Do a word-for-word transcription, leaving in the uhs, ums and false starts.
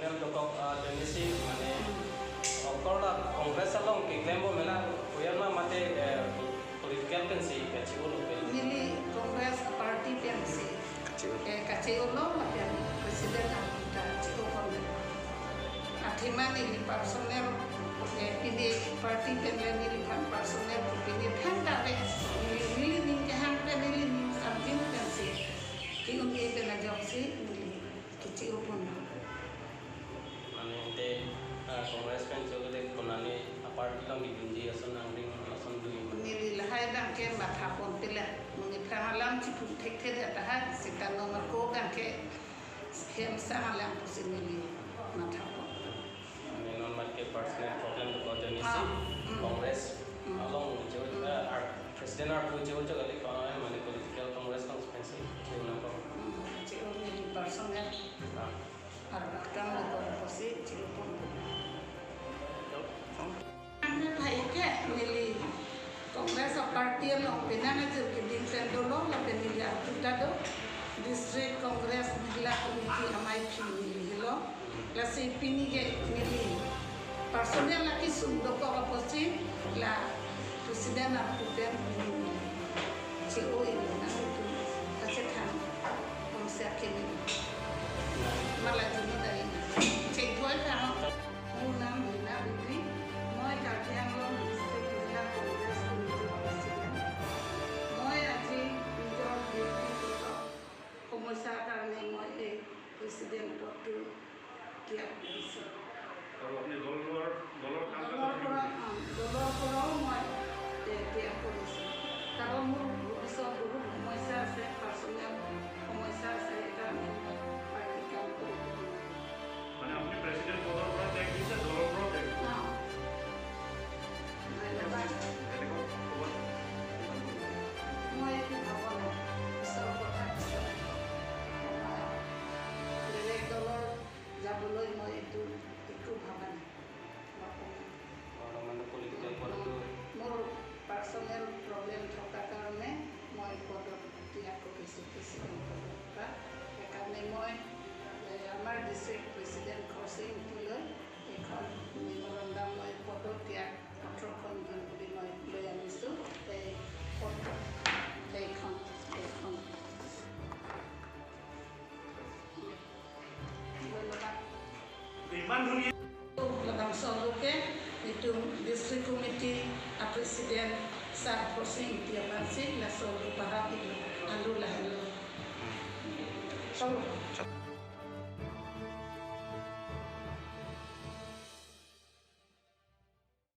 Dokok, ah, ajoine si mane okorla Congress along keklem bom mena, koyama mate, eh, political pensi kachi-olo pen. Neli Congress party pensi. Kachi-olo. Eh, kachi-olo lapen president aphuta chi-o pon. Athema neli personal, eh, pini party pen le neliphan personal pu pini thangta ave. Neli, neli ning kehang pen neli ning arjin pensi. Ki-un-e pen ajoksi neli. Kachi-o pon. Mane ante, ah, Congress pen chokde konane aparty along kidunji ason nangring ason dui. Neli lahai abang ke matha pon tila. Monit aphan alam chipu thekthe tahai seta non ako abang ke hem sang alam pusi neli matha pon. Mane non mat ke personal problem dokok ajoine si. Ah, hmm. Congress, hmm, along jo, hmm, eh, ar-, president arpu jo jo kali ko, eh, mane political Congress constituency jo nangkok. Hmm, jo neli personal. Ah. Ar kam dokok pusi jo pon. Ane bhai ke neli Congress aparty along penang ajir keding pen dolo lapen neli aphuta do District Congress Mahila Committee amei phi neli helo. Lasi pini ke neli personal lake sum dokok apotsi la president aphu pen neli chi-o-elo nang itu achethan om siak kini. Mala jinu dari na. Chethoi kang. Mo nam Rina Betri, moi Karbi Anglong District Mahila Congress Committee President. Moi aji nijor ব্যক্তিগত সমস্যাৰ কাৰণে মই এই president পদটো ত্যাগ কৰিছোঁ। আৰু আপুনি দলৰ, দলৰ কাম কাজৰ দলৰ পৰা, অ, দলৰ পৰাও মই, এ, ত্যাগ কৰিছোঁ। কাৰণ মোৰ ভৱিষ্যত বহুত সমস্যা আছে, personal সমস্যা আছে, সেইকাৰণে মই party কাম কৰিব নোৱাৰিম। মানে আপুনি president পদৰ পৰা ত্যাগ দিছে, দলৰ পৰাও ত্যাগ দিছে? অ। ধন্যবাদ। বেলেগক ক'ব? মই একো ক'ব নাই। ঈশ্বৰৰ কথা কৈছোঁ। বেলেগ দলৰ যাবলৈ মই এইটো একো ভাবা নাই। আৰু মানে political পদটো? মোৰ personal problem থকাৰ কাৰণে মই পদত ত্যাগ কৰিছোঁ, president পদৰ পৰা। সেইকাৰণে মই, এ, আমাৰ district president খৰচি ইংতিলৈ এখন memorandum মই পদত্যাগ পত্ৰখন ধন বুলি মই লৈ আনিছোঁ। এই পত্ৰ, এইখন, এইখন। ধন্যবাদ। ইমান ধুনীয়া। Labangso aloke itum district committee a president sar Khorsing Ingti aphansi laso alo parap ilo, alo lahelo. Chalo.